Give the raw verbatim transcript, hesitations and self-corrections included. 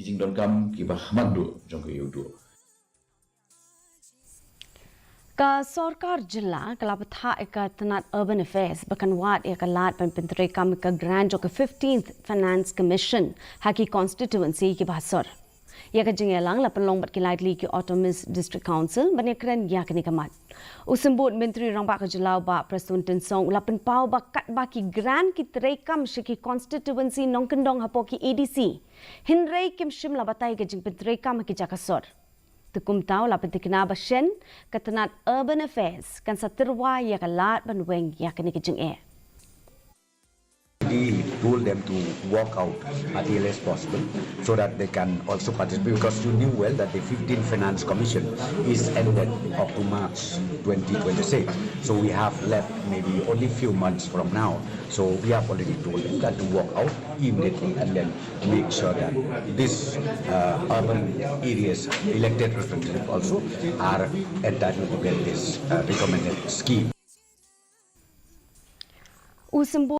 ki jingdonkam kiba khmat duh jong ka ïewduh. Ka sorkar jylla ka la bthah ïa ka tnat Urban Affairs ba kan wad ïa ka lad ban pyntreikam ïa ka grant jong ka fifteenth Finance Commission ha ki constituency kiba ha sor. Ïa ka jingïalang la pynlong bad ki lai tylli ki Autonomous District Council ban ïakren ïa kane ka mat. U Symbud Myntri Rangbah ka jylla u Bah Prestone Tynsong u la pynpaw ba katba ki grant ki treikam sha ki constituency nongkyndong hapoh ki A D C, hynrei kim shym la batai ka jingpyntreikam ha ki jaka sor. Te kumta u la pyntikna ba shen ka tnat Urban Affairs kan sa tyrwa ïa ka lad ban weng ïa kane ka jingeh. We told them to walk out as early as possible so that they can also participate, because you knew well that the fifteenth Finance Commission is ended up to March twenty twenty-six. So we have left maybe only few months from now. So we have already told them that to walk out immediately and then make sure that this uh, urban areas elected representative also are entitled to get this uh, recommended scheme. U Symbud